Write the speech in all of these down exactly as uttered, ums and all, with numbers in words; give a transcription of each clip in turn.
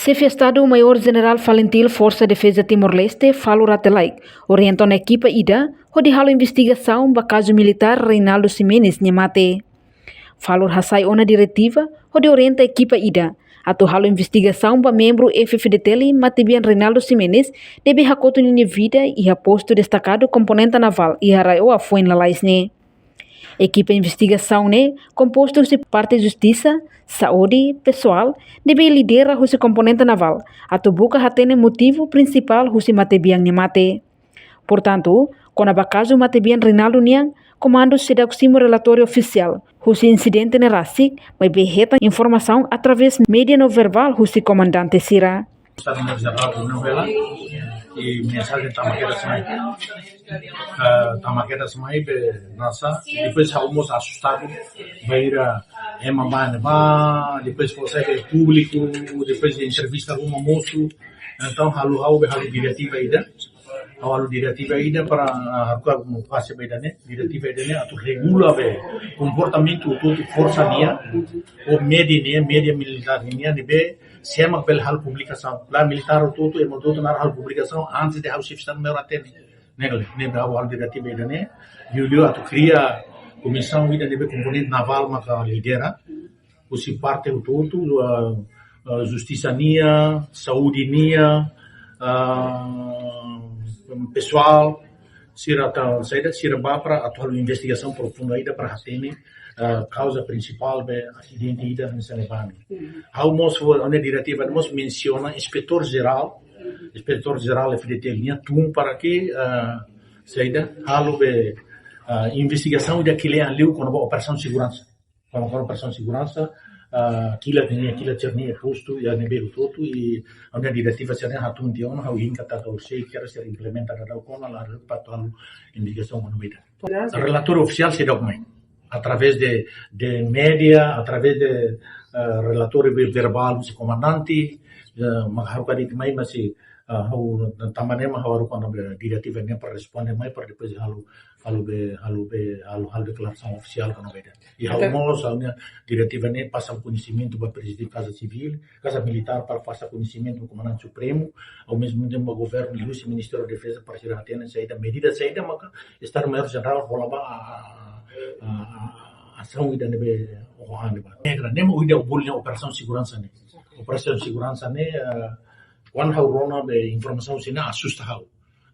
Xefe Estadu Maiór Jenerál Falintil Forsa Defeza Timor-Leste, Falur Rate Laek, orienta ona ekipa ida hodi halo investigasaun ba kazu militár Reinaldo Ximenes nia mate. Falur hasai ona diretiva hodi orienta ekipa ida atu halo investigasaun ba membru F-FDTL matebian Reinaldo Ximenes ne'ebé hakotu ninia vida iha postu destakadu Komponente Navál iha RAEOA foin lalais ne'e. Ekipa investigasaun ne'e kompostu husi parte justisa, saúde, pesoál ne'ebé lidera husi Komponente Navál atu buka hatene motivu prinsipál husi matebian nia mate. Portantu, kona-ba kazu matebian Reinaldo nian, komandu seidauk simu relatóriu ofisiál husi insidente ne'e rasik, maibé hetan informasaun através média no verbalu husi komandante sira. Estadu Maiór Jenerál Bruno Vela, i mensajen tama kedas mai. Ah, tama kedas mai be nasa, depois ha'u mós asustadu, bainhira ema bá ne'ebá, depois fó sai públiku, depois entrevista ruma mosu. Entaun, halo ha'u be halo diretiva ida. Ha'u halo diretiva ida para, ah, ha'u ka mo fase be ida-ne'e, diretiva ida-ne'e atu regula be komportamentu hotu-hotu forsa nian, ou média nian, média militár nian, ne'ebé sé mak bele halo publikasaun. La militár hotu-hotu, ema hotu-hotu na'in halo publikasaun antes de ha'u Xefe Estadu Maiór hatene. Ne'e, ne'e ha'u halo diretiva ida-ne'e. Liuliu atu kria komisaun ida ne'ebé Komponente Navál maka lidera. Husi parte hotu-hotu, ah, ah, justisa nian, saúde nian, ah, pesoál, sira atu saida, sira bá para atu halo investigasaun profundu ida para hatene, ah, kauza prinsipál be asidente ida hanesan ne'ebá. Ha'u mós fó ona diretiva, mós mensiona inspetór jerál, inspetór jerál F-FDTL nian tun para ke, ah, saida, halo be, ah, investigasaun ida kle'an liu kona-ba operasaun seguransa. Kona-ba operasaun seguransa, ah, kilat nian, kilat sira-nia postu, iha ne'ebé hotu-hotu, i ha'u-nia diretiva sira-ne'e hatun tiha ona, ha'u hein katak orsida sira implementa daudaun ona, la para atu halo investigasaun kona-ba ida. Relatóriu ofisiál seidauk mai. Através de, de média, através de, eh, relatóriu ve-, verbalu husi komandante, eh, mak haruka de'it mai, mas, eh, ha'u tanba ne'e mak ha'u haruka ona be diretiva ne'e para responde mai, para depois halo, halo be, halo be, halo, halo deklarasaun ofisiál kona-ba ida. I ha'u mós, ha'u-nia diretiva ne'e pasa koñesimentu ba Prezidente Kaza Sivíl, Kaza Militár para pasa koñesimentu Komandante Supremu, ao mesmo tempo ba governu liuhusi Ministériu Defeza para sira hatene saida, medida saida maka Estadu Maiór Jenerál hola ba, a, a, a, a, asaun ida ne'ebé oho an ne'ebá. Regra, ne'e mak ida bolu operasaun seguransa ne'e. Operasaun seguransa ne'e, eh, kuandu ha'u rona be informasaun sira-ne'e asusta ha'u.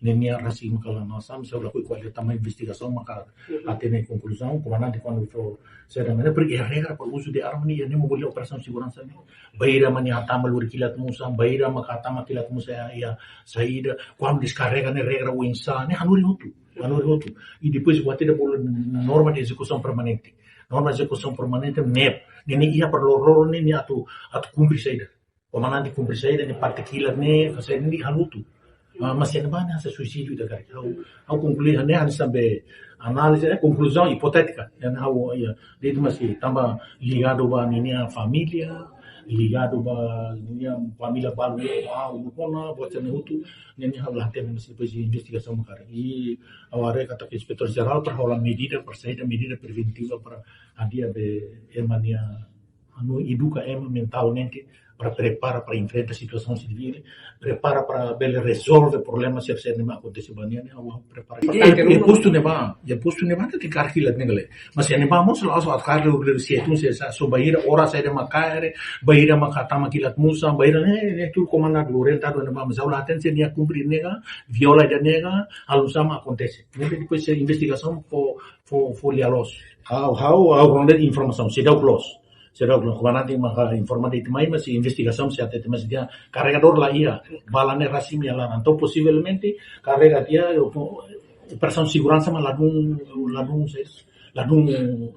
Ne'e nia rasik maka la nasa, misa ula kui kuali tama investigasaun maka hatene konkluzaun, komandante kuandu fó saida ne'e, porque regra para uzu de arma ne'e, ne'e mak bolu operasaun seguransa ne'e. Bainhira ema nia hatama lori kilat musan, bainhira maka hatama kilat musan iha, iha saida, kuandu deskarrega ne'e regra oinsá, ne'e hanorin hotu, hanorin hotu. I depois buat ida bolu norma de ezekusaun permanente. Norma de ezekusaun permanente, ne'e, ne'e, ne'e iha para loroloron ne'e, ne'e atu, atu kumpre saida. Komandante kumpre saida, ne'e parte kilat ne'e, ka saida ne'e halo hotu. Ah, mas iha ne'ebá ne'e hanesan suisídiu ida karik. Ha'u, ha'u konklui, ne'e hanesan be análize, eh, konkluzaun ipotétika. Ne'e ha'u, iha, de'it mas tanba ligadu ba ninia família, ligadu ba ninia família balu, ah, ulukona, buat sira-ne'e hotu, ne'e, ne'e ha'u la hatene mas depois investigasaun mak karik. I ha'u haree katak Inspetór Jerál para hola medida, para saida medida preventiva para hadi'a be ema nia, anu, eduka ema mentalmente para prepara para enfrenta situasaun sira ne'ebé, prepara para bele rezolve problema sira-sira ne'ebé akontese ba nia, ne'e ha'u prepara. Importante, eh, eh, postu ne'ebá, iha postu ne'ebá tenke kaer kilat ne'e ka lae. Mas iha ne'ebá mós la'ós atu kaer lori sietun se sa, só bainhira oras saida mak kaer, bainhira mak hatama kilat musan, bainhira ne'e, ne'e tuir komandante orientadu ne'ebá, mas ha'u la hatene se nia kumpre ne'e ka, viola ida ne'e ka, halo oinsá mak akontese. Ne'ebé depois se investigasaun fó, fó, fó lia loos. Ha'u, ha'u, ha'u rona de'it informasaun, seidauk loos. Seidauk loos, komandante maka informa de'it mai, mas investigasaun sei hatete, mas dehan karregadór la iha, bala ne'e rasik mai iha laran. Entaun posivelmente karrega tiha, operasaun seguransa mak ladún, ladún, ladún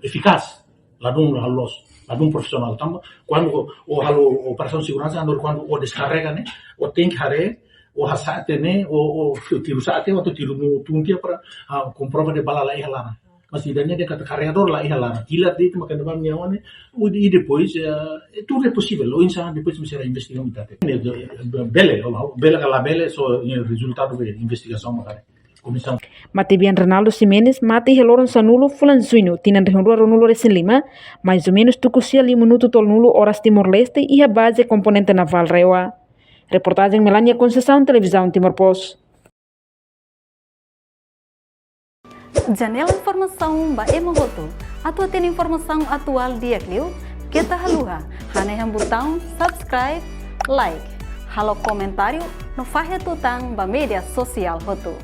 efikás, ladún loos, ladún profisionál. Tanba kuandu ó, ó halo operasaun seguransa, entaun kuandu ó deskarrega ne'e, ó tenke haree, ó hasa'e tiha ne'e, ó, ó tiru sa'e tiha, ó tiru tun tiha para, ah, komprova dehan bala la iha laran. Mas ida-ne'e dehan katak karregadór la iha laran. Kilat de'it maka ne'ebá nia one. I depois, eh, tuir ne'e posivel. Oinsá depois mesti investiga mai ita-nia. Ne'e, eh, bele, bele ka labele, só, eh, rezultadu be investigasaun mak karik. Komisaun. Matebian Reinaldo Ximenes mate iha loron sanulu fulan Juñu tinan rihun rua ruanulu resin lima, mais ou menus tuku sia liu minutu tolunulu oras Timor-Leste iha baze Komponente Navál RAEOA. Reportajen Melania Conceição, Televizaun Timor Post. Janela informasaun ba ema hotu. Atu hatene informasaun atuál di'ak liu, keta haluha hanehan butaun subscribe, like, halo komentáriu no fahe tutan ba média sosiál hotu.